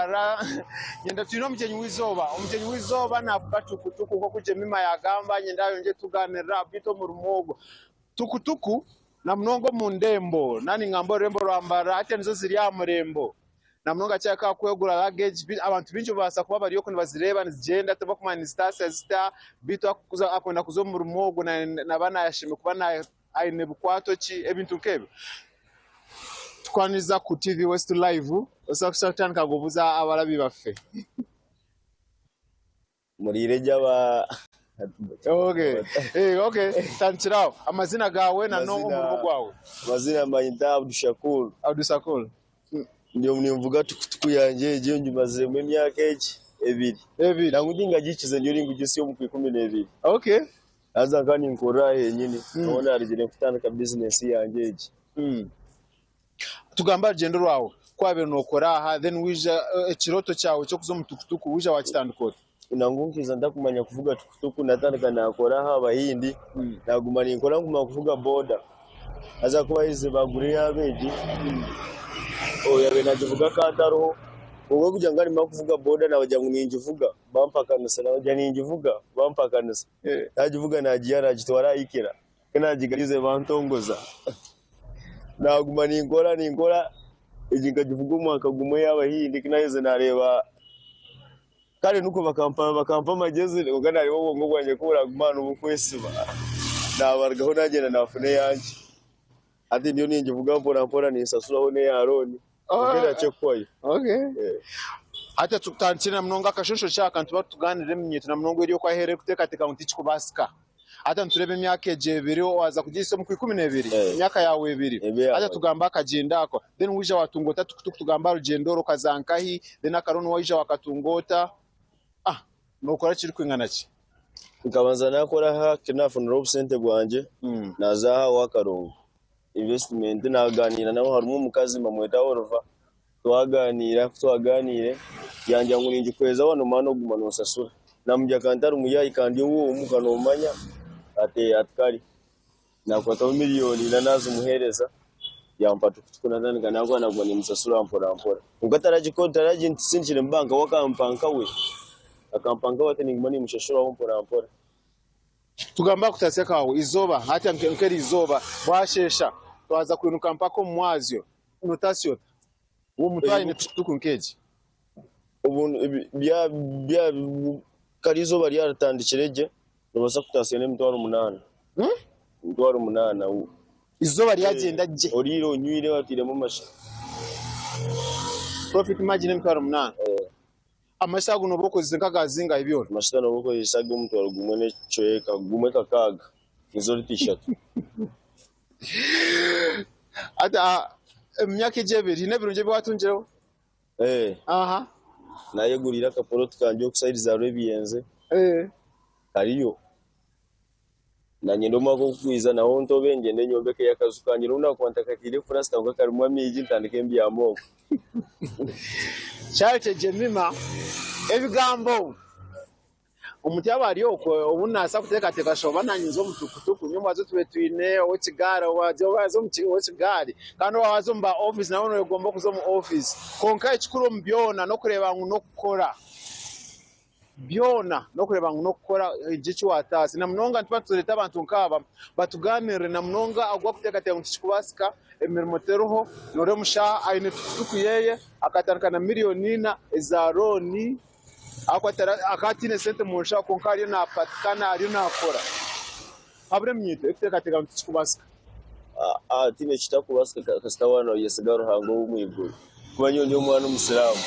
Mbarara. Nyenda twine omugyenyi w'eizooba. Omugyenyi w'eizooba naavuga tukutuku nk'oku Jemima yaagamba. Nyenda ayongye tugaanirira beitu omurimo ogwo. Tukutuku na munonga omu ndembo, naaba ningamba orurembo rwa Mbarara hati nizo ziri aha murembo. Na munonga kyareka aha kwegura luggage, abantu baingi babaasa kuba bari okwo nibazireeba nizigyenda tibakumanya nizitaasya zita beitu akwenda kuza omu murimo ogwo naaba naayashemeriire kuba aine bikwato ki ebintu nk'ebyo. Tukwaniriza ku TV West Live, osobola kutandika kubuuza abarabi baffe. Muriire gye aba Okay. Eh, okay. Tandikira aho. Amazina gaawe na n'omurimo gwawe. Amazina mbanyeta Abdushakur. Abdushakur. Ndi omu ninvuga tukutuku yangye egyo ngimaziremu emyaka egi ebiri. Ebiri. Nangwa tingagihikize ndiyo ningugisya omu kwa 12. Okay. Haza nkaba ninkorera aha henyini. Niho narugire kutandika bizinesi yangye egi. Tugambe aha rugyendo rwawe ku wabaire nokora aha then waija ekirooto kyawe ky'okuza omu tukutuku waija wakitandika ota? Nangwa nkaija ntakumanya kuvuga tukutuku natandika nakora aha Abahindi naguma ninkora nguma kuvuga boda haza ku bahize bagura eyaabo egi oyabaire nagivuga akaba atariho kwonka kugira ngu nimara kuvuga boda nabagira ngu ningivuga bampakanisa nabagira ningivuga bampakanisa nagivuga nagiiha nagitwara aha Ikera. Ku naagigarize bantongoza. Naaguma ninkora ninkora, egi nkagivuga omwaka gumwe ey'Abahindi ku naaherize naareeba kare nikwo bakampa bakampa amagyezi kwonka naareeba obwongo bwangye ku buraaguma nibukwesiba naabarugaho naagyenda naafuna eyangye. Hati ndiyo ningivuga mpora mpora ninsasuraho n'eya looni kwonka erakye kuhwayo. Okay. Hati tutandikire na munonga akashonsho kyaka nituba tuganira eminyeeto na munonga eri oku aheeru erikuteekateeka ngu tikikubaasika. Hati nitureeba emyaka egyo ebiri waaza kugihisya omu kwikumi n'ebiri, emyaka yaawe ebiri. Hati tugambe akagyendo ako, then waija waatunga ota tukutuku tugambe aha rugyendo orwo okaza nkahi, then akarooni waija waakatunga ota? Ah, nookora kirikwingana ki? Nkabanza naakora aha ku naafunire obusente bwangye, naaza aha ow'akarongo investment naagaaniira nabo harimu omukazi nibamweta Oliver. Twagaaniira, ku twagaaniire yangira ngu ningikweza waaba noomara n'okuguma noosasura. Naamugira ka ntari muyaayi ka ndi ow'omuka noomanya ati ati kare. Naakwataho miriyoni ina naazimuheereza yampa tukutuku naatandika naakora naaguma niimusasura mpora mpora. Kwonka taraginsindikire mu banka we akampa nkawe, akampa nkawe hati ninguma niimushashuraho mpora mpora. Tugambe aha kutatsya kwawe eizooba hati nk'eri izooba bwasheesha twaza kwinuka mpaka omu mwazyo. Notasya ota? Omuntu aine tukutuku nk'egi. Kare eizooba ryaritandikire gye, noobaasa kutatsya n'emitwaro munaana. Emitwaro munaana. Eizooba ryagyenda gye. Oriire, onywire, otairemu amasha. Profit margin emitwaro munaana. Amasha ago nooba okozese nk'aga zingahi byona? Amasha nooba okozese ag'omutwaro gumwe n'ekicweka, gumwe kakaaga, nizo rita ishatu. Hati omu myaka egi ebiri haine ebirungi ebi waatungireho? Ee. Aha. Naayeguriire akapoloti kangye oku sayidi za Rwebyenze. Kariyo. Nanye omwaka ogurikwija naho ntobe ngyende nyombekeyo akaju kangye nobu nakuba ntakataire purasita kwonka karimu amaizi ntandike mbyame okwo. Charity Jemima, Ebigambo Omuntu yaaba ari okwo obu naasa kuteekateeka ngu oba naanye nza omu tukutuku, nyowe mbaze tube twine ow'ekigaari waaza ow'ekigaari kandi waaba waaza omu ba ofiisi nabwo noyegomba okuza omu ofiisi. Kwonka ekikuru omu byona n'okureeba ngu n'okukora. Byona n'okureeba ngu n'okukora haine eki waataasa. Na munonga nituba nitureeta abantu nk'aba batugaaniirire na munonga ogu arikuteekateeka ngu tikikubaasika, emirimo teriho, nooreeba omushaaha aine tukutuku yeeye akatandika na miriyoni ina eza looni. Ahakuba akaba ataine sente mu nshaho kwonka ariyo naapatikana, ariyo naakora. Habura eminyeeto erikuteekateeka ngu tikikubaasika. Tihaine ekitakubaasika kasita waaba nooyesiga Ruhanga ow'omu iguru. Kuba nyowe ndi omwana omusiraamu.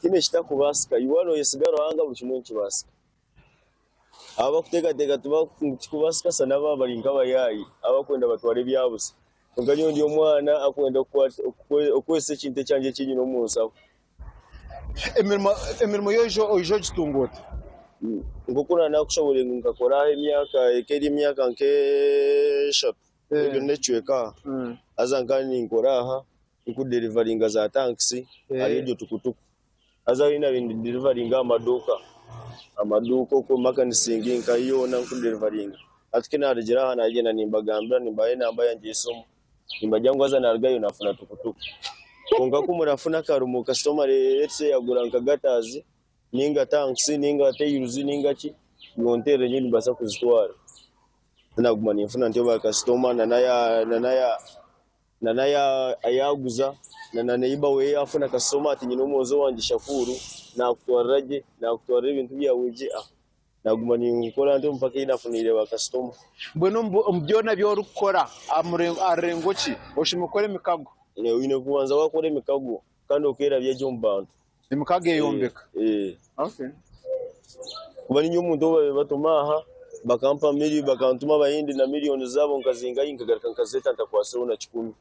Tihaine ekitakubaasika. Iwe waaba nooyesiga Ruhanga buri kimwe nikibaasika. Abakuteekateeka ngu tikikubaasika shana abo abari nk'abayaayi abakwenda batware ebyabusha. Kwonka nyowe ndi omwana akwenda okukozesa ekintu ekyangye eki nyine omu nshaho. Emirimo emirimo yo oija oija ogitunga ota? Nk'oku naakushoboorora ngu nkakora aha emyaka eka eri emyaka nk'eshatu ebiri n'ekicweka aha. Haza nkaba ninkora aha ndikuderivaringa za tankisi ahari egyo tukutuku. Haza ahu naabaire niderivaringa aha maduuka, amaduuka okwo makanisingi nkahi yoona ndikuderivaringa. Hati ku naarugire aha naagyenda nimbagambira nimbaha enamba yangye y'esimu nimbagira ngu haza naarugayo naafuna tukutuku. Kwonka ku murafuna akarimo kasitoma let's say yagura nka gutters ninga tanks ninga tails ninga ki, iwe onteerere nyowe nimbaasa kuzitwara. Naguma ninfuna ntyo ba kasitoma na naya na naya na naya yaaguza na na neiba we yaafuna kasitoma ati nyine omwojo wangye Shakuru naakutwarira gye naakutwarira ebintu byawe gye. Naguma ninkora ntyo mpaka ei nafuniire ba kasitoma. Mbwenu omu byona ebi orikukora aha rurengo ki oshemereire kukora emikago? Oine kubanza wakora emikago kandi okerabya gye omu bantu. Emikago eyombeka. Kuba ninye omuntu ou babaire batuma aha bakampa bakantuma abayindi na miriyoni zaabo nkazingayo nkagaruka nkazeeta ntakwatsireho na kikumi.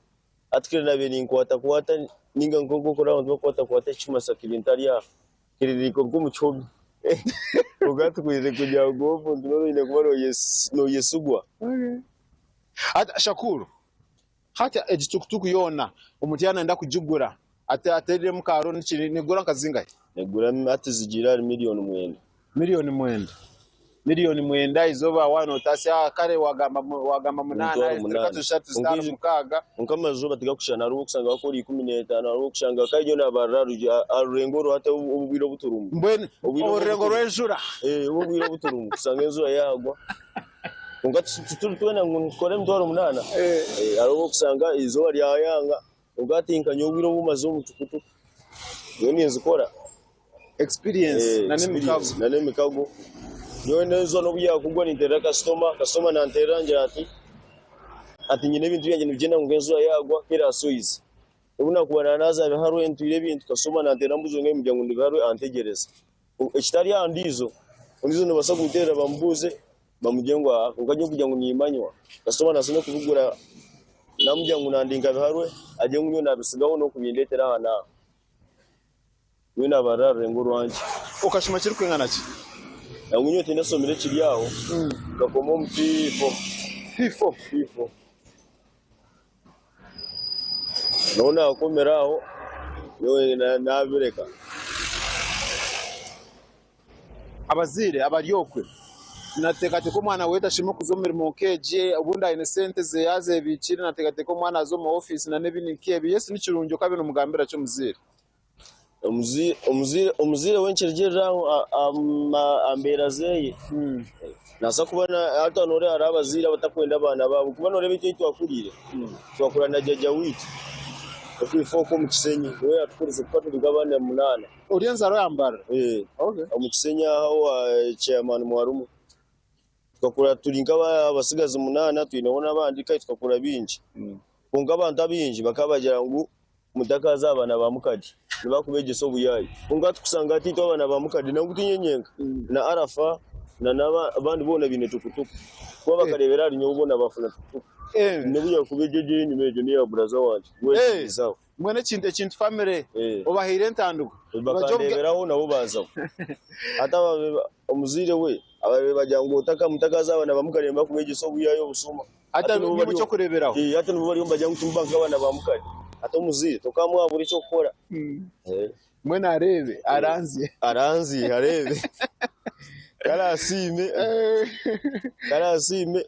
Hati kare nabaire ninkwatakwata ninga nk'oku orikureeba abantu bakukwatakwata ekicuma sakiri ntari aha. Kiririiko nk'omu kihome. Kwonka hati kugira ngu obe omuntu nooba oine kuba nooyesigwa. Hati Shakuru, hati egi tukutuku yoona omuntu yaaba nayenda kugigura ateeriremu ka loan ki, neegura nka zingahi? Neegura hati zigiire ahari 9,000,000. 9,000,000. 9,000,000 eizooba waaba nootaasya kare waagamba waagamba munaana, 8,000. eshatu, ishatu, zitaano, mukaaga. Kwonka amazooba tigakushushana hariho ow'okushanga bakora 15 hariho ow'okushanga kare nyowe naabarira aha rurengo oru hati obu obwire obu turimu. Mbwenu orurengo rw'enjura. Obu obwire obu turimu kushanga enjura yaagwa. Kwonka tituri twena ngu nitukora 8,000. Hariho ow'okushanga eizooba ryayanga kwonka hati nka nyowe obwire obu mazire omu tukutuku nyowe ninzikora. Experience na n'emikago. Na n'emikago. Nyowe n'enjura n'obu yaakugwa ninteerera kasitoma, kasitoma nanteerera angira ati, ati nyine ebintu byangye nibigyenda ngu enjura yaagwa ku eraasoize. Obu naakuba naaza biharwe ntwire ebintu, kasitoma nanteerera ambuuza ngu mugira ngu ndibiharwe antegyereza. Ekitari aha ndiijo, ondiijo nibabaasa kumuteerera bamubuuze bamugire ngu aa kwonka nyowe kugira ngu nimanywa, kasitoma naabaasa n'okubigura naamugira ngu nandi nkabiharwe agire ngu nyowe naabitsigaho n'okubindeetera aha n'aha. Nyowe naabarira aha rurengo orwangye. Okashoma kirikwingana ki? Nangwa nyowe tindasomire ekiri aho, nkakoma omu P4. P4? P4. Nobu naakomire aho, nyowe naabireka. Abazaire abari okwe nateekateeka omwana waitu ashome kuza omu mirimo nk'egi, obundi aine sente ze yaazebiikire nateekateeka omwana aze omu ofiisi nana ebindi nk'ebyo. Yes ni kirungi okaaba nomugambira ki omuzaire? Omuzaire we nikirugirira aha mbeera ze. Naabaasa kuba hati nooreeba hariho abazaire abatakwenda abaana baabo kuba nooreeba itwe ahu twakuriire, twakura na jaaja waitu okwiha okwo omu Kisenyi niwe yaatukurize kuba turi nk'abaana munaana. Ori enzaarwa ya Mbarara? Omu Kisenyi aho owa chairman Mwarumu. Tukakura turi nk'abatsigazi munaana twineho n'abandi kandi tukakura baingi. Kwonka abantu abaingi bakaba bagira ngu mutakaza abaana ba Mukadi nibakubegyesa obuyaayi. Kwonka tukusanga hati itwe abaana ba Mukadi nangu tinye nyenka na Arafa na n'abandi boona baine tukutuku. Kuba bakareebera ahari nyowe boona baafuna tukutuku. N'obu yaakuba egyo eri enyima egyo n'eya buraza wangye weeterezaho. Mbwenu ekintu ekintu family obahaire entandikwa. Bakandeeberaho nabo baazaho. Hati omuzaire we ababaire bagira ngu otaka mutakaza abaana ba Mukari nibakubegyesa obuyaayi obusuma. Hati nibo ky'okureeberaho. Hati nibo bariyo nibagira ngu timuba nk'abaana ba Mukari. Hati omuzaire tokamuhabura eky'okukora. Mbwenu areebe aranzye. Aranzye areebe. Karaasiime karaasiime.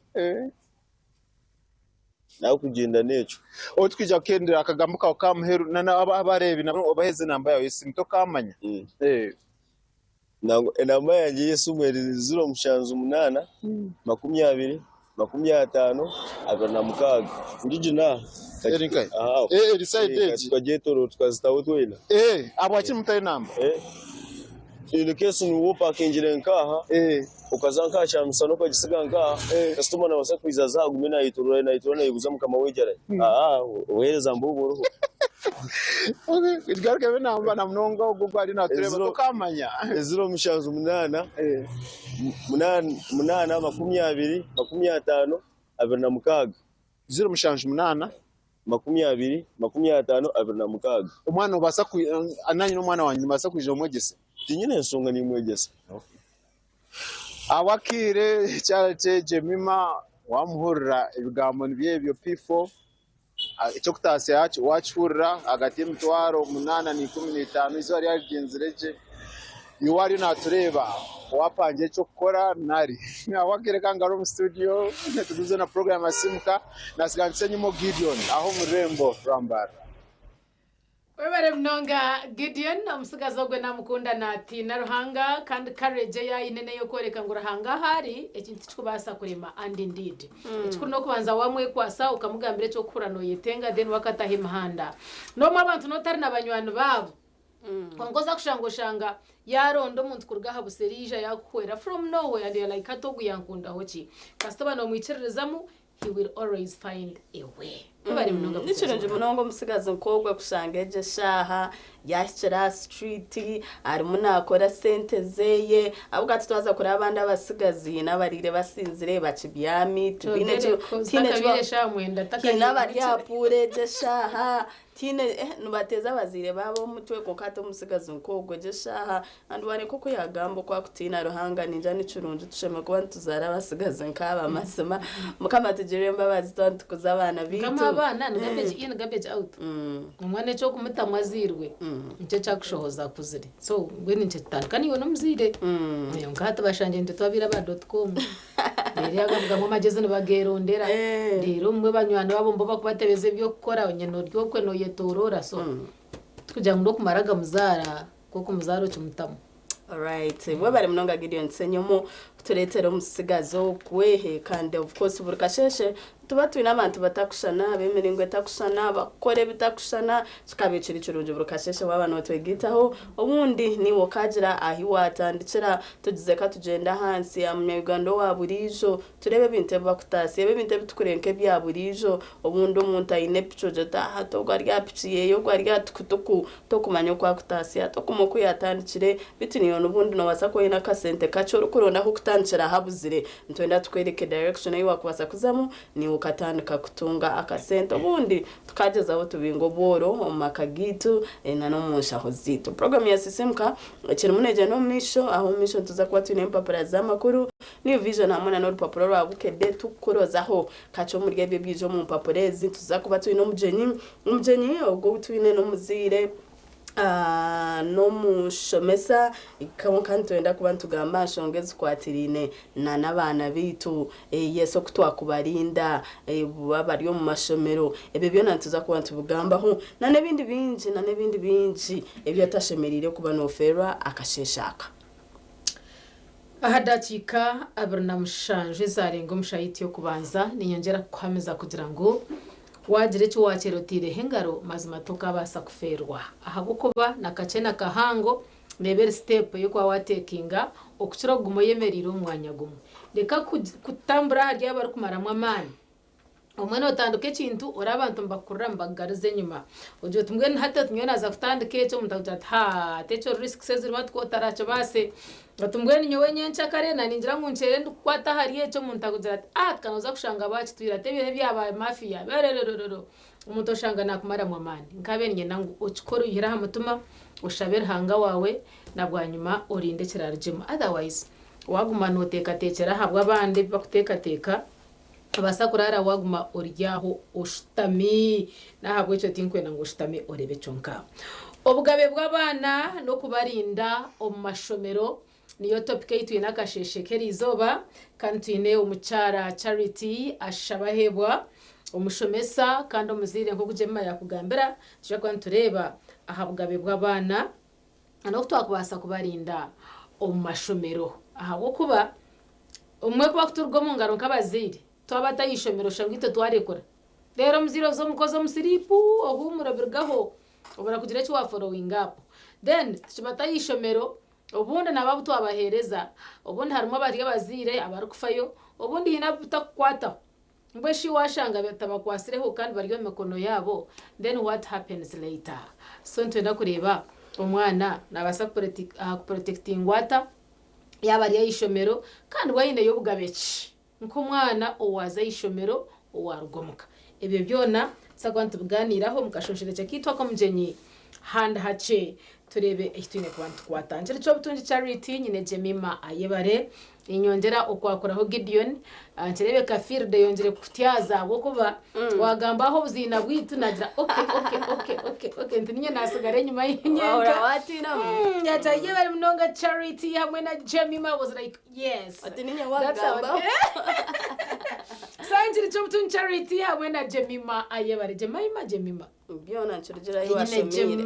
Nakugyenda n'ekyo. Obu tukwija kukendera akagambo kawe ka muheru na abareebi nabo obaheeze enamba yaawe y'esimu tokaamanya. Enamba yangye y'esimu eri 078 20 50 26. Ngigi n'aha. Eri nkahi? Eri sayidi egi. Tukagyetoroora tukazitaho twena. Ahabwaki mutaho enamba? In case niiwe opakingire nk'aha, okaza nk'aha kyamisana okagisiga nk'aha, kasitoma naabaasa kwija aze aha agume naayetorora naayetorora naayebuuza mukama we ari nkahi. Aa obuheereza mbu buriho. Garukamu enamba na munonga ogwo ogu ariyo naatureeba tokaamanya. 078 8 20 50 26. 078. 20 50 26. Omwana obaasa ku nanye n'omwana wangye nimbaasa kwija omwegyese? Tinyine nshonga nimwegyesa. Ahabw'akaire Charity Jemima wamuhurira ebigambo nibyo ebyo P4 eky'okutaasya wakihurira ahagati y'8,015 eizooba ryarigyenzire gye. Iwe ariyo naatureeba waapangira eky'okukora nari ahabw'akaire ka ngaruka omu studio tugumize na puroguraamu ya Simuka. Naatsiga nitsenyimo Gideon aha omu rurembo rwa Mbarara. Webare munonga Gideon, omutsigazi ogwe namukunda natiina Ruhanga kandi courage ei aine neyokworeka ngu Ruhanga ahu ari ekintu tikikubaasa kurema and indeed ekikuru nokubanza wamwekwasa okamugambira ekyokuhurira noyetenga then we akataho emihanda. Nomwe abantu notari na banywani baabo kwonka oza kushanga oshanga yaronda omuntu kuruga aha buseri yaija yakuhwera from nowhere and you're like hati ogu yankundaho ki? Kasita oba nomwikiririzamu He will always find a way. Webare munonga Ni kirungi kutureetera. munonga omutsigazi nk'ogwe kushanga egyo eshaaha yaahikire aha street arimu naakora sente zeye ahabw'okuba titwaza kureba abandi abatsigazi haine abariire basinzire bakibyami tibaine eki Kyogere kozi tihaine eki takabaire eshaaha mwenda haine abari takahindukire. aha puuru egyo eshaaha tihaine eh nibateeza abazaire baabo omutwe kwonka hati omutsigazi nk'ogwo egyo eshaaha And wareka oku yagamba oku akutiina Ruhanga ningira nikirungi tushemereire kuba nituzaara abasigazi nkaaba mazima mukama atugirire embabazi twaba nitukuza abaana Nkama baitu. abaana ni garbage in garbage out omwana ekyokumutamu azairwe nikyo ekyakushohoza akuzire so mbwenu nikitandika naiwe nomuzaire kwonka hati bashangire nitwe twabaire aba dot com reero agarugamu amagyezi nibagerondera reero obumwe banywani baabo nibo bakubatebeza ebyokukora nyina ori okwe noyetorora so tikugira ngu nokumara gamuzaara Nk'oku omuzaara okimutamu. Alright, webare munonga Gideon Ssenyomo kutureetera omutsigazi ogwe kandi of course buri kasheeshe nituba twine abantu batakushushana, ab'emiringo etakushushana, abakukora ebitakushushana, kikaba kiri kirungi buri kasheeshe waaba nootwegaitaho obundi naiwe okaagira ahu waatandikira. Tugize ka tugyende ahansi ya munya-Uganda owa buriijo tureebe ebintu ebi bakutaasya, ebi ebintu ebi tukureeba nk'ebya buriijo obundi omuntu aine piki ogire oti hati ogu ari aha piki yeeye, ogu ari aha tukutuku Tokumanya oku akutaasya, tokumanya oku yaatandikire, beitu naiwe n'obundi noobaasa kuba oine akasente kakye orikuronda ah'okutandikira ahabuzire. Nitwenda tukwereke direction ei waakubaasa kuzamu naiwe okatandika kutunga akasente obundi tukagyezaho tubinge obworo omu maka gaitu n'omu nshaho zaitu. Puroguraamu ya Sisiimuka ekirimu neegyenda omu maisho, aho omu maisho nituza kuba twine empapura z'amakuru, New Vision hamwe n'orupapura orwa Bukedde tukukurozaho kakye omuri ebyo ebiija omu mpapura ezi. Nituza kuba twine omugyenyi Omugyenyi ogwo ou twine n'omuzaire n'omushomesa kwonka nitwenda kuba nitugamba aha nshonga ezikwatiraine n'abaana baitu, yes oku twakubarinda baaba bari omu mashomero. Ebyo byona nituza kuba nitubigambaho n'ebindi bingi n'ebindi bingi ebi otashemereire kuba noofeerwa akasheeshe aka. Aha dakiika 27 ezaarenga omu shaaha yaitu y'okubanza, niinyongyera kukuhamiza kugira ngu waagira eki waakyera otaireho engaro, mazima tokaabaasa kufeerwa. Ahabw'okuba na kakye na kahango, reeba eri siteepu ey'okuba waateekinga okukira okuguma oyemereire omu mwanya gumwe. Reka kutambura ahari abo abarikumaramu amaani. Obumwe nootandika ekintu ori abantu nibakukurura nibakugaruza enyima. Ogira oti mbwenu hati oti nyowe naaza kutandika eki omuntu akugira ati haa hati ekyo risks ezirimu ati ku otarakibaase. Oti mbwenu nyowe nyencakare na ningira ngu nkyere ndikukwata ahari eki omuntu akugira ati ah ka nooza kushanga baakitwire ati ebyo n'ebya ba mafia ererererere omuntu oshanga naakumaramu amaani. Nkabe niinyenda ngu okikore oyihire aha mutima, oshabe Ruhanga waawe na bwanyima orinde ekiraarugyemu otherwise waaguma nooteekateekyera ahabw'abandi ebi bakuteekateeka, Nobaasa kuraara waaguma ori aho oshutami. N'ahabw'ekyo tinkwenda ngu oshutame oreebe kyonka. Obugabe bw'abaana n'okubarinda omu mashomero niyo topic ei twine akasheeshe k'eriizooba. Kandi twine omukyara Charity Ashabahebwa, omushomesa kandi omuzaire nk'oku Jemima yaakugambira. Nitwija kuba nitureeba aha bugabe bw'abaana n'oku twakubaasa kubarinda omu mashomero ahabw'okuba Obumwe ku bakuturuga omu ngaro nk'abazaire, twabata aha ishomero oshusha ngu itwe twarekura. Reero omuzaire oza omuka oza omu siriipu, ohuumura obirugaho, obura kugira eki waaforowinga apu. Then tukibata aha ishomero, obundi nabo abu twabaheereza, obundi harimu abari abazaire abarikufayo, obundi haine abu bitakukwataho. Mbwenu shi waashanga batabakwasireho kandi bari omu mikono yaabo, then what happens later? So nitwenda kureeba omwana naabaasa kuprotectingwa ata? yaaba ari aha ishomero kandi we aineyo obugabe ki nk'omwana owaaza aha ishomero owaaruga omuka. Ebyo byona nituza kuba nitubigaaniiraho omu kashonshorekye kaitu ak'omugyenyi handi hakye tureebe eki twine kuba nitukwata. Nkiri Kyobutungi Charity, nyine Jemima Ayebare, niinyongyera okwakuraho Gideon, Nikireebeka field eyongyire kukutyaza ahabw'okuba wagamba aho obuziina bwaitu nagira okay okay okay okay okay nti ninye nasigara enyima nyenka. Wahurira watiinamu. Yagira yebare munonga Charity hamwe na Jemima I was like yes. Oti ninye That's our wakugambaho. Sangiri ky'obutungi Charity hamwe na Jemima ayebare Jemima Jemima. Byona nikirugirira ahi Nyine washomiire.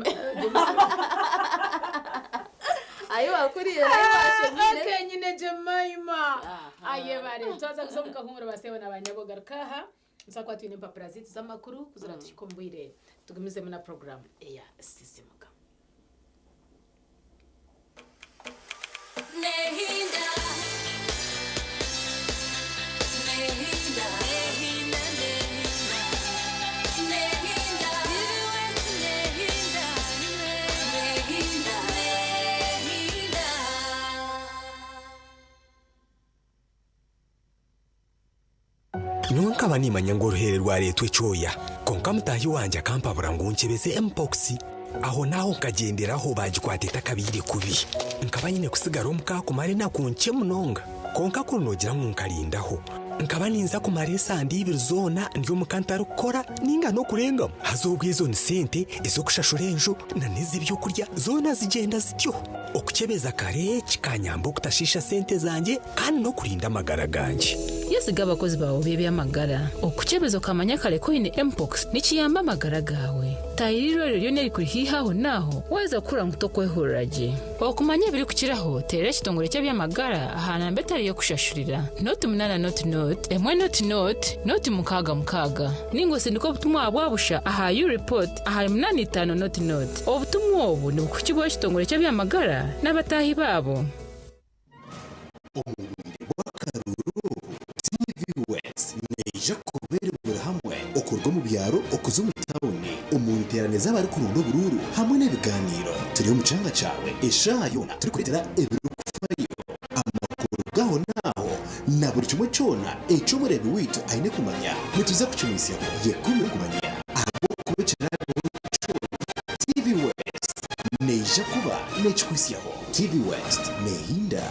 Ahi wakuriire n'ahi washomiire. Okay, nyine Jemima. Aha. Ayebare. Twaza kuza omu kahumuro basebo na banyabo garuka aha. Nituza kuba twine empapura zaitu z'amakuru kuzira tuhike omu bwire tugumizemu na puroguramu eya Sisimuka. Nehinda, nehinda, nehinda, nehinda, nehinda, nehinda, nehinda. Nyowe nkaba nimanya ngu oruhere rwareetwa ekyoya, kwonka mutaahi wangye akampabura ngu nkyebeze mpox. Aho n'aho nkagyenderaho baagikwata etakabaire kubi. Nkaba nyine kusigara omuka kumara enaku nkye munonga. Kwonka kuri noogira ngu nkarindaho, nkaba ninza kumara esande ibiri zoona ndi omuka ntarikukora nainga n'okurengamu. Haza obwo ezo ni sente ez'okushashura enju na n'ez'ebyokurya zoona zigyenda zityo. Okukyebeza kare kikanyamba okutashiisha sente zangye kandi n'okurinda amagara gangye. Yesiga abakozi baawe b'eby'amagara. Okukyebeza okamanya kare ku oine mpox nikiyamba amagara gaawe. Taahirira eirwariro ryona erikuri haihi aho n'aho waaheza kuhurira ngu tokwehurira gye. Okumanya ebirikukiraho, teerera ekitongore ky'eby'amagara aha namba etari y'okushashurira, 08 00 1 00 06 6 nainga osindike obutumwa bwa busha aha U-report aha 85 00. Obutumwa obu nibukuhikibwaho ekitongore ky'eby'amagara n'abataahi baabo. Omu bwire bw'akaruru obu, TV West neija kuba eri buri hamwe okuruga omu byaro okuza omu tauni, omu nteerane z'abarikuronda oburuuru hamwe n'ebigaaniiro. Turi omu kyanga kyawe eshaaha yoona turikureetera ebirikufayo, amakuru g'ahonaaho na buri kimwe kyona eki omureebi waitu aine kumanya. Nituza kukimwitsyaho. Yekuumire kumanya ahabw'okuba ekiraabeho kyona, TV West neija kuba nekikwitsyaho. TV West nehinda.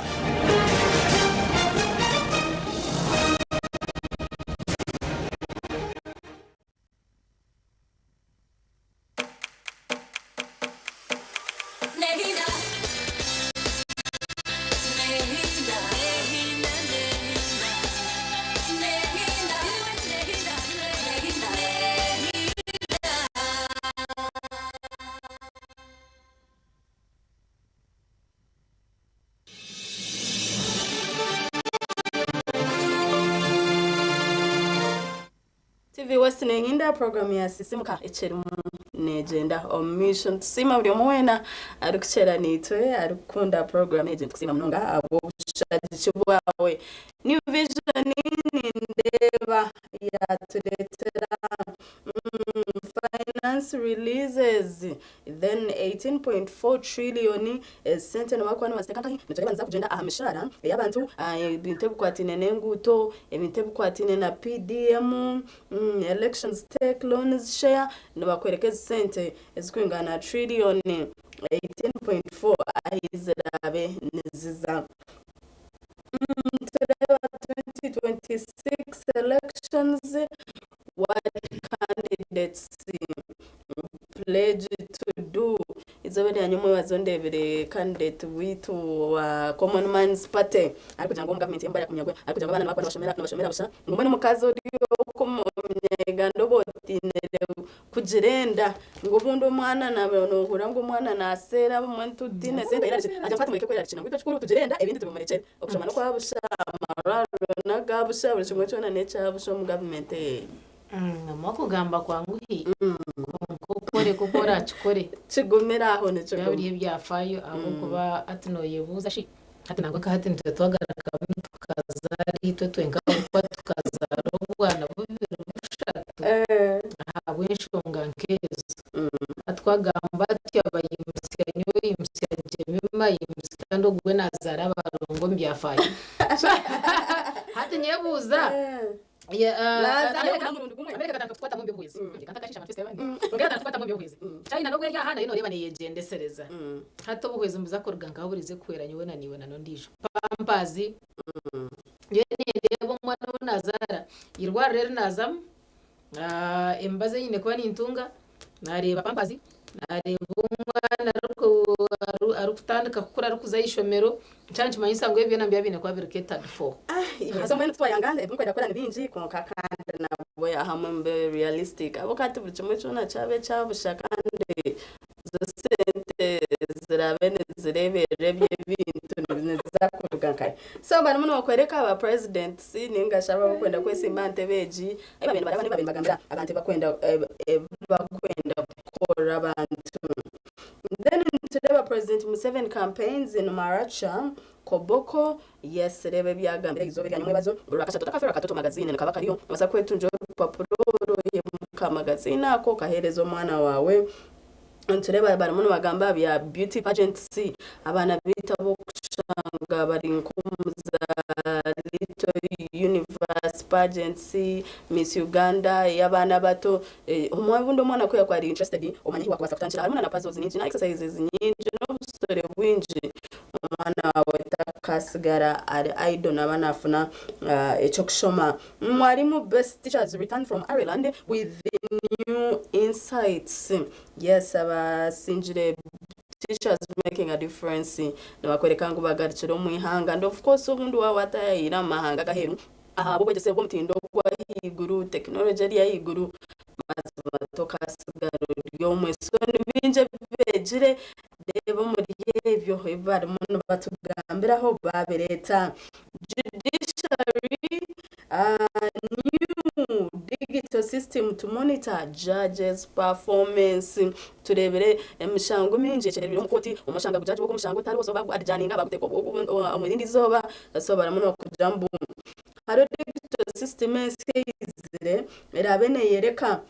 Nehinda, nehinda, nehinda, nehinda, nehinda, nehinda, nehinda. TV West nehinda program ya Sisimuka ekirimu negyenda omu maisho. Nitusiima buri omwe weena arikukyera naitwe arikukunda program egi nitukusiima munonga ahabw'obushagiki bwawe. New Vision nindeeba yatureetera finance releases then 18.4 trillion esente nibakuba nibaziteeka nkahi? Nitureeba niziza kugyenda aha mishaara ey'abantu, ebintu ebikwataine n'enguuto, ebintu ebikwataine na PDM, elections take loans share, nibakworeka ezi sente ezirikwingana trillion 18.4 ahu ziraabe niziza. Nitureeba 2026 elections what candidates pledge to do. Eizooba rya nyomwebazo ndeebire candidate waitu wa Common Man's Party arikugira ngu omu gavumenti ye kumanya arikugira ngu abaana nibakuba nibashomera busha ngu mbwenu omukazi ori omunyayuganda oba otiinire kugira enda ngu obundi omwana nohurira ngu omwana naseera obumwe tutiine sente agira ngu tumureke kwerarikira ngu itwe ekikuru tugire enda ebindi tubimurekyere. Okushoma n'okwa busha, amarwariro n'aga busha, buri kimwe kyona n'ekya busha omu gavumenti egi. Okugamba kwanguhi kwonka okukore oku orakikore Kigumire aho byaba nikiguma. biri ebyafaayo ahabw'okuba hati nooyebuuza shi hati nangwa nka hati nitwe twagarukamu tukazaara itwe twenka ahabw'okuba tukazaara obwana bubiri bushatu ahabw'enshonga nk'ezo. Hati twagamba tutyo abayimutsya nyowe yimutsya Jemima yimutsya kandi ogwo we naazaara abarongo omu byafaayo. Hati nyebuuza Nazaara omurundi gumwe. Amerika ekatandika kutukwatamu omu by'obuhwezi. Ntakashiisha amatwi abandi. Kwonka ekatandika kutukwatamu omu by'obuhwezi. China n'obu eri aha nayo nooreeba neeyegyendesereza. Hati obuhwezi nibuza kuruga nkaho burize kuhwera nyowe na naiwe na n'ondiijo. Pampers, nyowe nindeeba omwana ou naazaara, eirwariro eri naazamu, emibazi ei nyine kuba nintunga, naareeba pampers, naareeba omwana arikutandika kukura arikuza aha ishomero, kyaba nikimanyisa ngu ebi byona nibiba biine kuba biri catered for. Haza mbwenu titwayanga ebirikwenda kukora ni bingi kwonka kandi nabwo Hamwe mube realistic ahabw'okuba hati buri kimwe kyona kyaba ekyabusha kandi ezo sente ziraabe nizireeberera ebyo ebintu niziza kuruga nkahi? So barimu nibakworeka aba presidents ninga shi abarikwenda kwesimba aha ntebe egi ebi baabaire nibaraba n'ebi baabaire nibagambira abantu ebi barikwenda ebi barikwenda kukorera abantu. Then nitureeba President Museveni campaigns in Maracha, Koboko, Yes reeba ebi yaagambire eizooba erya nyomwebazo Orwakashatu Otakafeerwa Katoto Magazine nikaba kariyo Nobaasa kwetungira orupapura oru oihemu ka magazine ako okaheereza omwana waawe Nitureeba barimu nibagamba aha bya beauty pageants abaana baitu ab'okushanga bari nk'omu za little universe pageants, Miss Uganda ey'abaana abato Obundi omwana ku yaakuba ari interested omanya ahu waakubaasa kutandikira harimu na puzzles nyingi na exercises nyingi n'obusore bwingi Omwana waawe takaasigara ari idle naaba naafuna eky'okushoma. Mwarimu Best teachers return from Ireland with new insights. Yes, abasingire teachers making a difference nibakworeka ngu bagarukire omu ihanga and of course obundi waaba wataayaayire omu mahanga ag'aheeru ahabw'obwegyese bw'omutindo gw'ahaiguru, tekinologi eri ahaiguru, mazima tokaasigara ori omwe. So ni bingi ebi beegire Reeba omuri ebyo ebi barimu nibatugambiraho baabireeta. Judiciary new digital system to monitor judges performance. Tureebire emishango mingi ekyerereire omu kooti, omushanga ngu jaji w'ogwo mushango tariho so baagu adjourninga baaguteeka omu rindi izooba so barimu nibakugira ngu hariho digital system ensya eizire eraabe neeyoreka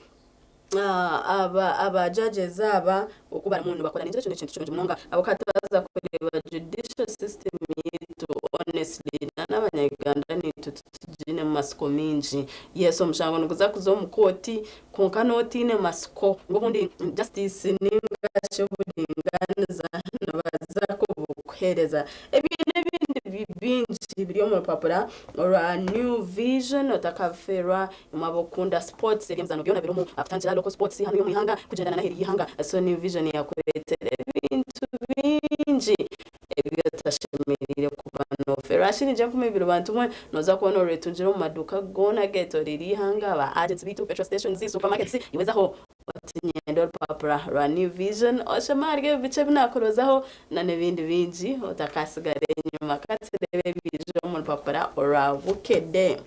Aba judges aba oku barimu nibakora ningira ekyo nekintu kirungi munonga ahabw'okuba twaza kureeba judicial system yaitu honestly n'abanya Uganda naitwe titugiinemu matsiko maingi. Yes omushango niguza kuza omu kooti kwonka n'otaine matsiko ngu obundi justice ningashi oburinganiza nibaza kubukuheereza. Ebyo n'ebindi bingi biri omu rupapura orwa New Vision otakafeerwa Imwe ab'okukunda sports eby'emizaano byona birimu kutandikira local sports hanu y'omu ihanga kugyenda na n'aheeru y'eihanga. So New Vision yakureetera ebintu bingi ebi otashemereire kuba noferwa. Shilingi 2000 bantu mwe noza kuba noretungira omu maduuka goona ageetoreire eihanga, ba agents baitu, petrol stations, supermarkets, iwe zaho oti niinyenda orupapura rwa New Vision oshome ahari ebi bikye ebi naakurozaho na n'ebindi bingi otakaasigara enyima. Ka tureebe ebiija omu rupapura orwa Bukedde.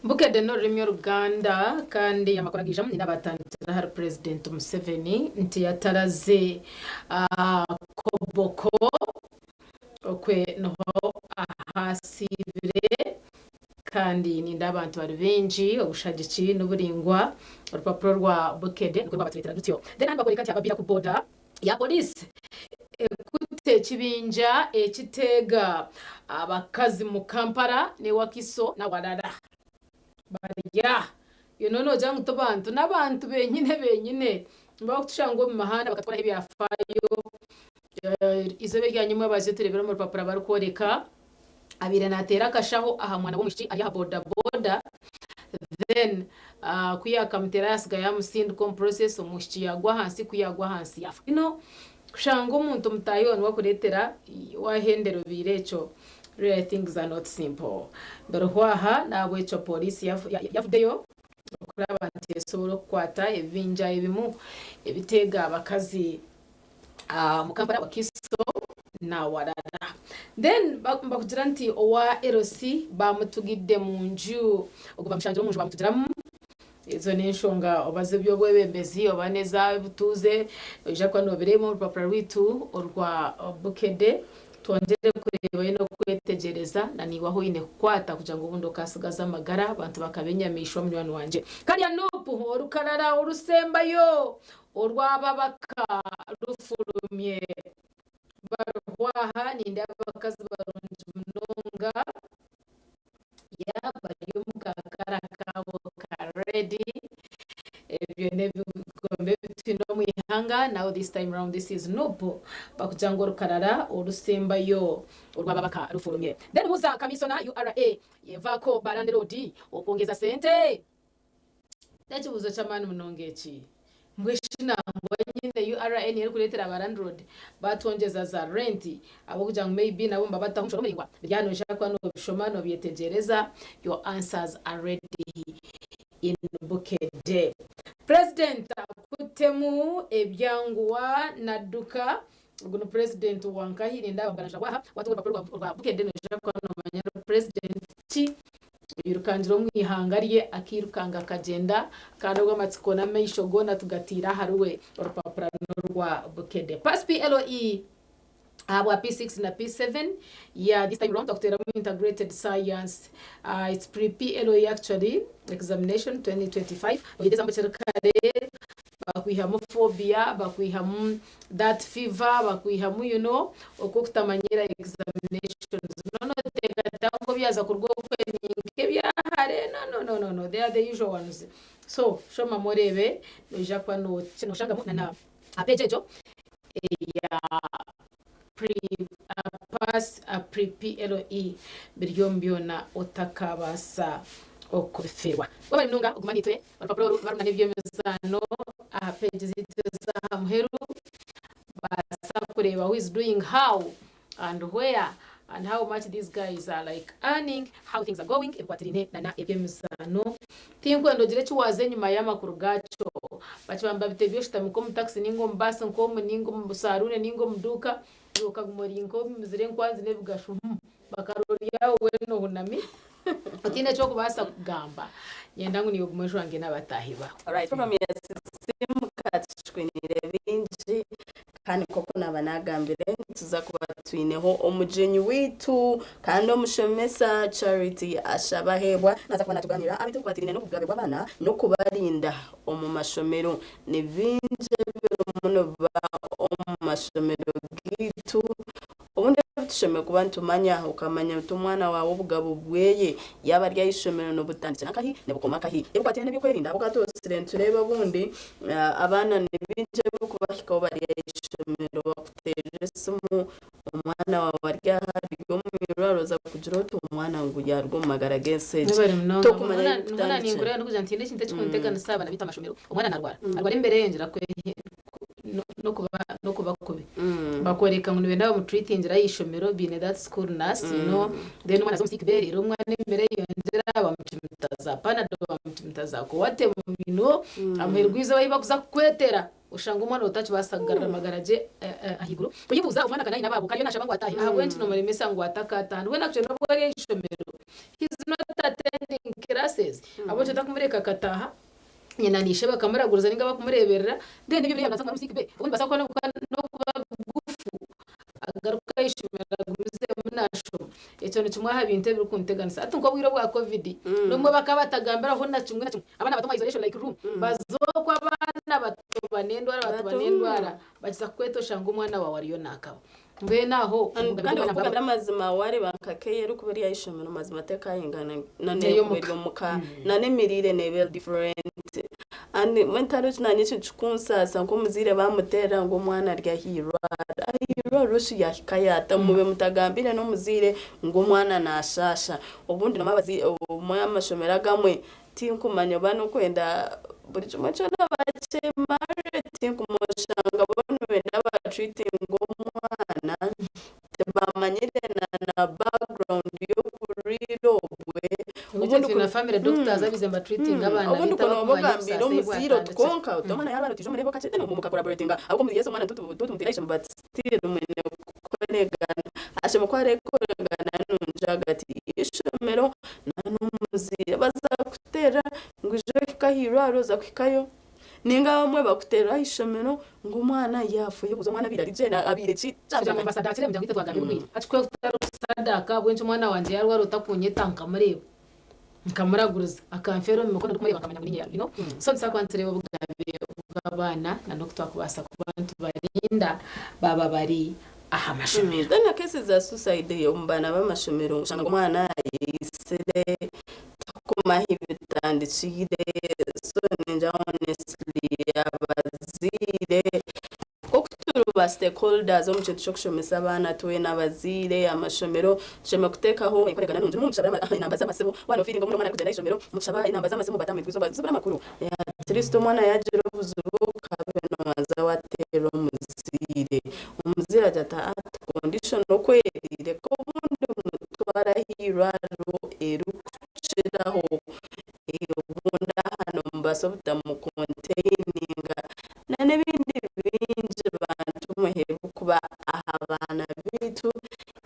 Bukedde n'orurimi Oruganda kandi amakuru agaijamu nindeeba batandikira ahari Purezidenti Museveni nti yataraze Koboko okwe niho ahasiibire kandi nindeeba abantu bari baingi obushagiki n'oburaingwa orupapura rwa Bukedde nirwo rwabatureetera rutyo. Then ahandi bakworeka nti ababiira ku boda ya Poliisi ekutte ekibinja ekiteega abakazi mu Kampala ne Wakiso n'awalala barya. You know noogira ngu tibantu, n'abantu benyine benyine nibakutushanga omu mihanda bakatwaraho ebyafaayo. Eizooba erya nyomwebazo tureebire omu rupapura barikworeka abaire naateera akashaho aha mwana w'omwishiki ari aha boda boda then ku yaakamuteera yaatsiga yaamusindika omu process omwishiki yaagwa ahansi ku yaagwa ahansi yaafa. You know kushanga omuntu mutaahi waawe niwe akureetera waahendera obaire ekyo really things are not simple. Biriho aha n'ahabw'ekyo pooriisi yavuddeyo okuraba nti esobola okukwata ebibinja ebimu ebiteega abakazi omu Kampala, Wakiso n'awalala. Then bakugira nti owa LC bamutugidde mu nju, ogwo bamushangire omu nju bamutugiramu. Ezo n'enshonga oba z'eby'obwebembezi oba n'ez'obutuuze, noija kuba noobireeba omu rupapura rwaitu orwa Bukedde. Twongyere kureebayo n'okwetegyereza na naiwe ahu oine kukwata kugira ngu obundi okaatsigaza amagara abantu bakaba enyamaishwa munywani wangye. Karya Nup orukarara orusembayo Orw'ababaka rufurumye baruhwa aha nindeeba abakazi barungi munonga bari omu kakara kaabo ka red ebyo n'ebigombe ebi twine omu ihanga now this time round this is nup bakugira ngu orukarara orusembayo orw'ababaka rufurumye then buuza kamisona URA yevaako ba landiroodi okwongyeza sente. N'ekibuuzo ky'amaani munonga eki. Mbwenu shi nangwa nyine URA niyo erikureetera ba landlord baatwongyeza za rent ahabw'okugira ngu maybe nabo nibabataho omushoro muraingwa? Biri aha noija kuba noobishoma noobyetegyereza, your answers are ready. in Bukedde. President akutemu ebyanguwa nadduka guno president wankahiri ndabaganaja waha watunga urupapuro rwa Bukedde noja kuba nomanya president ki yirukangira omu ihanga rye akirukanga akagenda kandi ogw'amatsiko n'amaisho goona tugatiira ahari we orupapura n'orwa Bukedde. Pass PLE ahabwa P6 na P7, yeah, this time round tukuteramu integrated science. It's pre PLE actually examination 2025. Oyegeza mu kare bakwihamu phobia, bakwihamu that fever, bakwihamu okwo kutamanyira examinations. No, tekatako byaza kurwa okweninke byahare. No, no, no, no, no, they are the usual ones. So shoma morebe noija kuba noshangamu na page ejo ya pre pass pre PLE biryo byona otakabasa okubifirwa. Wabali munonga oguma nitwe orupapuro baruna n'ebyemizano aha page zitu zaha muheru basa kureba who is doing how and where and how much these guys are like earning, how things are going, ebikwatirine na ebyemizano. Tinkwenda ogire ekiwaza enyuma y'amakuru gakyo bakibamba bitebyo oshutami nk'omu taxi ninga omu basi nk'omu ninga omu sarune ninga omu duuka okaguma ori nk'omuzire enkwanzi n'ebigasho bakarorya weena ohunami otiine ekyokubaasa kugamba. Nyenda ngu niiwe ogume ojwange n'abataahi baawe. Alright, program ya Sisimuka tushwinire bingi kandi nk'oku naaba nagambire tuza kuba twineho omugyenyi waitu kandi omushomesa Charity Ashabahebwa naza kuba natuganira abintu ebikwatirine n'obugabe bw'abaana n'okubarinda omu mashomero. Ni bingi ebirimu nibiba omu mashomero gaitu obundi tushome kuba nitumanya okamanya nti omwana waawe obugabo bweye yaaba ari ah'ishomero nibutandikira nkahi nibukoma nkahi ebikwatirine n'ebyokwerinda ahabw'okuba nitureeba obundi abaana ni bingi ebirikubahikaho bari ah'ishomero bakuteerera esimu omwana waawe ari aha ari omu irwariro oza kugira oti omwana ngu yaruga omu magara g'ensi egi Nibari munonga. tokumanya Nihona ebikutandikira. Ninkureba ndikugira nti ekintu ekikunteganisa abaana bitu amashomero omwana narwara arwara embere yengira kwe nokuba kubi bakworeka ngu nibenda bamutreatingira ah'ishomero biine that school nurse, then omwana aza omu sick bay rero omwana embere yeyongyera bamucumita za Panadol, bamucumita za Coartem, amuheru gw'eizooba ahi bakuza kukwetera oshanga omwana otakibaasa kugarura amagara gye ahaiguru kuyibuuza omwana kana aine abaabo kariyo nashaba ngu ataahe ahabw'enki nomuremesa ngu atakataha we nakyo nobwo ari ah'ishomero he's not attending classes ahabw'ekyo otakumureka akataha nyina nishe bakamuraguriza ninga bakumureberera then ibyo biriya mu sick bay ubundi basa kuba nokuba bugufu agaruka ah'ishomero agumizemu nashoma. Ekyo ni kimwe aha bintu ebirikunteganisa ati nk'obwire bwa COVID nomwe bakaba batagambiraho na kimwe na kimwe abaana bato mu isolation like room bazokwa abaana bato n'endwara batoba Bato. N'endwara bakiza kukweta oshanga omwana wawe ariyo nakaba mbwenu aho Kandi okugambira amazima wareba nka keya erikuba eri ah'ishomero mazima tekayingana N'ey'omuka. n'erikuba eri omuka na n'emirire neeba different and mentalo nanye ekintu kikunsaasa nk'omuzaire bamuteera ngu omwana ari ah'irwara ah'irwaro shi yahika yata mube mutagambire n'omuzaire ngu omwana nashasha obundi namwe omwe amashomero agamwe tinkumanya oba n'okwenda buri kimwe kyona bakimare tinkumushanga bo nibenda batreatinga omwana tebamanyire na background y'oburire obwe. Ubundi na family doctors abize mbatreating abaana Obundi bita kuno bakumanya obagambire obusaasi omuziire bwatandikire. otukonka oti omwana yarwara tije omurebe kakye then mukacollaboratinga ahubwo mugeze omwana tutumutera ishomero but still mwine kukorengana ashema ko arekorengana nungi hagati y'ishomero na n'omuziire baza kutera ngu ijo hika ah'irwaro oza kuhikayo ninga bamwe bakutera ah'ishomero ngu omwana yafuye buza omwana abire ari abire ki. Kugira ngo mbasadakire kugira ngo itwe twagambye bwire hachikwe kutarusadaka bwenshi omwana wanje yarwara otakunyeta nkamureba nkamuraguriza akamfera omu mikono ndikumureba nkamanya ngu ninye. So nitusobola kuba nitureeba obugabe bw'abaana na n'oku twakubaasa kuba nitubarinda baba bari aha mashomero. Then na cases za suicide omu baana b'amashomero oshanga omwana yeyisire takumaho ebitandikire. So ningira honestly abaziire nk'oku turi ba stakeholders omu kintu ky'okushomesa abaana twena abaziire amashomero tushome kuteekaho enkoregana nungi mumushaba enamba z'amasimu wana ofiiringa omuntu omwana arikugenda ah'ishomero mushaba enamba z'amasimu batamwe zibura amakuru. At least omwana yagira obuzibu okabe nobanza wateera omuziire omuziire agira ati ati condition okwerire ko obundi mutwara ah'irwariro erikukiraho obundi. Mubaasa obutamukonteininga na n'ebindi bingi bantu muheebu kuba aha baana baitu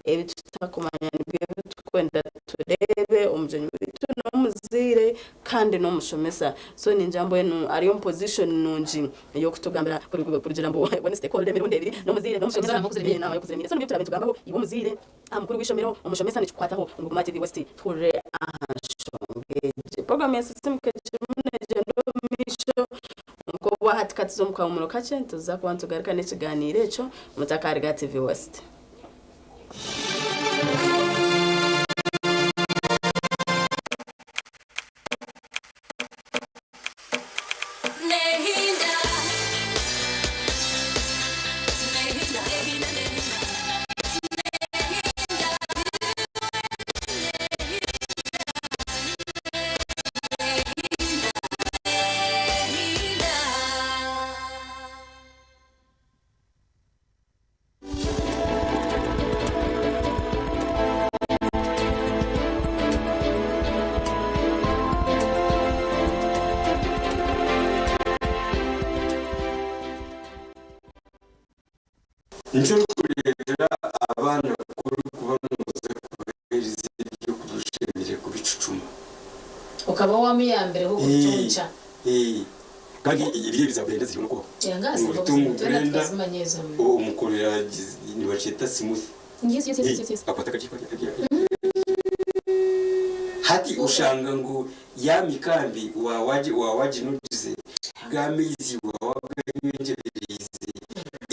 ebi tutakumanya nibyo ebi tukwenda tureebe omugyenyi waitu n'omuzaire kandi n'omushomesa so ningira mbwenu ari omu position nungi ey'okutugambira kurugira ngu one stakeholder emirundi ebiri n'omuzaire n'omushomesa n'amaama y'okuzire so nibyo turabe nitugambaho iwe omuzaire aha mukuru w'eishomero omushomesa nikikwataho ngu Guma TV West tuhurire aha nshonga egi. Program ya Sisimuka erimu negyenda omu maisho nk'obu hati katuze omu kahumuro kakye nituza kuba nitugaruka n'ekiganiiro ekyo mutakariga TV West. Nikyo orikureebera abaana ku orikuba nooza kubaheereza ebyokurya oshemereire kubicucuma. Okaba wamuyambireho kubicuncya. Kandi ebiro ebi za blender ziriho n'okubaho. Enga ziriho Noita omu buzima twena blender tukazimanya ezo. omukorera nibakyeta smoothie. Yes, yes, yes, yes, yes. Akwata akagiiko arya arya arya. Hati oshanga ngu ya mikambi waawaginogize, ga maizi waawaganywengyereriize,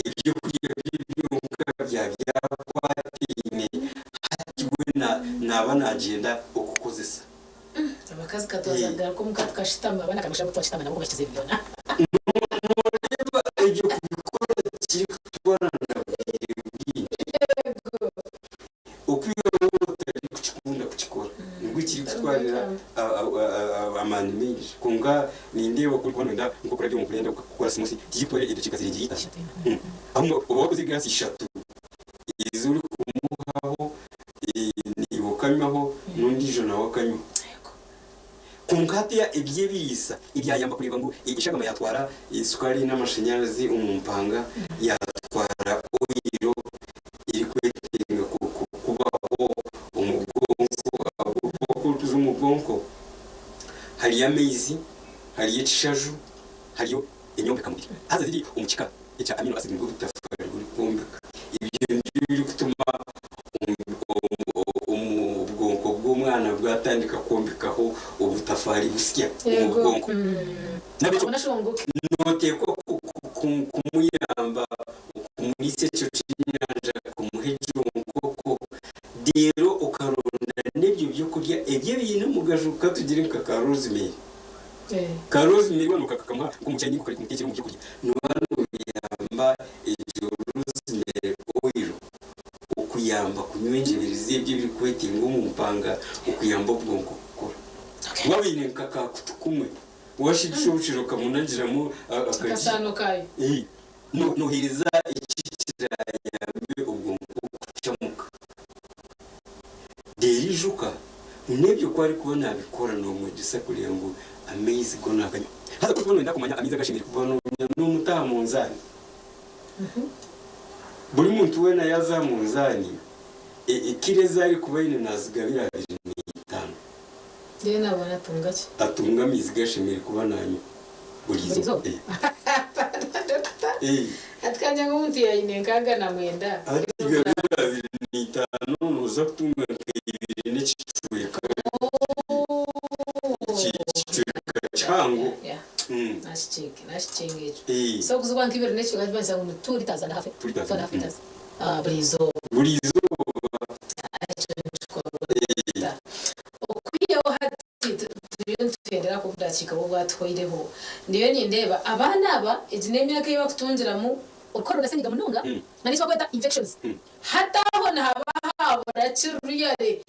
ebyokurya bye byonka bya byakwataine, hati we naaba naagyenda okukozesa. Abakazi ka twaza kugaruka omuka tukashutama, abaana ka twashutama nabo bakize byona. Nooreeba ebyo kubikora tikirikutwara na bwire bwingi. Okwihaho waaba otarikukikunda kukikora nibwo kirikutwarira amaani maingi. Kwonka nindeeba ku orikuba nooyenda nk'okurabya omu blender okakora smoothie tigikutwarira edakiika zirengire itaano. Ahabw'okuba oba wakoze egiraasi ishatu ezi orikumuhaho naiwe okanywaho n'ondiijo nawe akanywaho. Kwonka hatiiya eby'ebiriisa ebyayamba kureeba ngu eshagama yaatwara sukaari n'amashanyarazi omu mpanga, yaatwara oiro erikwetenga kubaho omu bwonko ahabw'okuba ku orikuza omu bwonko hariyo amaizi, hariyo ekishaju, hariyo enyombekamubiri haza ziri omu kika ekya amino acid nibwo butafaari burikwombeka. Ebyo nibyo birikutuma obwonko bw'omwana bwatandika kwombekaho obutafaari busya omu bwonko. Nahabwekyo noteekwa kumuyamba okumuriisa ekyo ky'enyanja, kumuha egyo nkoko, reero okaronda n'ebyo byokurya ebyo ebiine omugaju katugire nka ka rosemary. Ka rosemary waaba nokakamuha nk'omu chai ninga okamutekyera omu byokurya, nooba noyamba egyo rosemary oil okuyamba kunywa enjeberezi ebyo ebirikwetenga omu mpanga okuyamba obwonko kukora. Waaba oine nka ka kutu kumwe, washigisha obushera okamunagiramu akagi, Akasaano kaayo. Noheereza eki kirayambe obwonko kucamuka. Reero ijuka ngu n'ebyo ku arikuba naabikora noomwegyesa kureeba ngu amaizi go naaganywa. Haza ku orikuba nooyenda kumanya amaizi agu ashemereire kuba noomuta aha munzaani. Buri muntu weena yaaza aha munzaani, kiro ezi arikuba aine naazigabira 25. Reero naabona atunga ki? Atunga amaizi gu ashemereire kuba naanywa buri izooba. Hati ka ngire ngu omuntu yaine 69. Hati gabira 25 nooza kutunga nka ibiri n'ekicweka ekicweka kihango. Nakikinga ekyo. So okuzibwa nka ibiri n'ekicweka nikimanyisa ngu ni two litres and a half. Two litres Two and a half litres buri izooba. Buri izooba. Ekyo nikikorwa. Okwihaho hati Turiyo nituhendera aha obudakiika obu bwatuhweireho. Ndiyo nindeeba abaana aba, egi n'emyaka ei bakutungiramu orukoba rwa senyiga munonga na n'eki barikweta infections. Hati aho nihaba habura ki really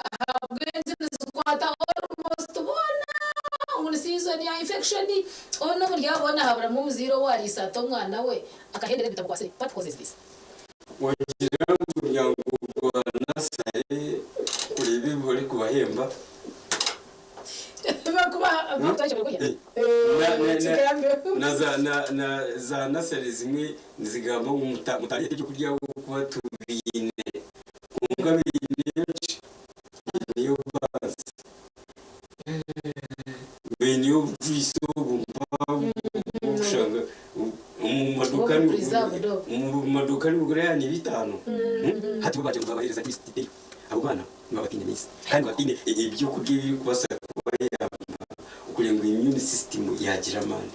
ahabw'enki nizikwata almost boona ngu ni season ya infection onu omuri abo boona haburamu omuzaire owariisa ata omwana we akahendera ebi bitamukwasire. What causes this? Wagira ngu omuryango gwa Nasare kureeba ebi barikubahemba. za nasare zimwe nizigamba ngu mutareta ebyokurya kuba tubiine, kwonka biineyo ki? Biineyo baasi, biineyo obujwisi obu obushanga omu maduuka omu maduuka nibigura ya 5. Hati bo bagira ngu babaheereza juice titeriho. Abo baana nibaba bataine maizi kandi bataine ebyokurya ebirikubaasa kubayamba okureeba ngu immune system yaagira amaani.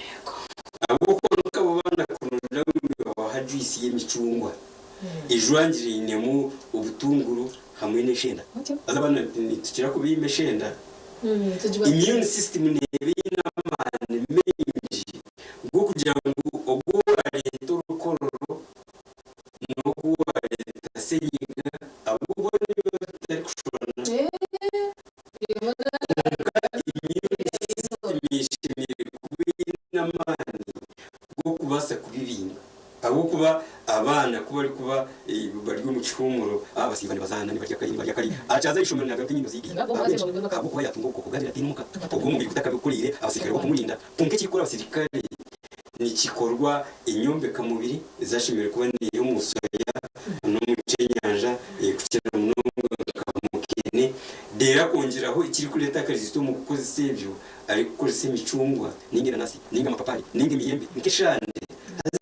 Ahabw'okuba nk'abo baana kuronda ngu nibabaha juice y'emicungwa ejwangirainemu obutunguru hamwe n'eshenda. Haza abaana nitukira kubaima eshenda. Immune system neeba eine amaani maingi g'okugira ngu ogu waareeta orukororo n'ogu waareeta senyiga abo bo nibiba bitarikushushana. Kwonka immune system eshemereire kuba eine amaani g'okubaasa kubibinga. Ahabw'okuba abaana ku barikuba bari omu kihuumuro, abasiiba nibazaana, nibarya kari, nibarya kari. Akyaza aha ishomero naagaruka enyindo ziigaire. Ahabw'enki? Ahabw'okuba yaatunga obukooko bwa Latini omuka. Ogwo omubiri gutakabikoreire abasirikare b'okumurinda. Kwonka ekirikukora abasirikare nikikorwa enyombeka-mubiri ezashemereire kuba n'ey'omu soya n'omu kyenyanja kukira munonga nka mukene. Reero akongyeraho ekirikureeta akariisito omu kukozesa ebyo arikukozesa emicungwa nainga enanasi nainga amapapari nainga emiyembe nk'eshande. Haza.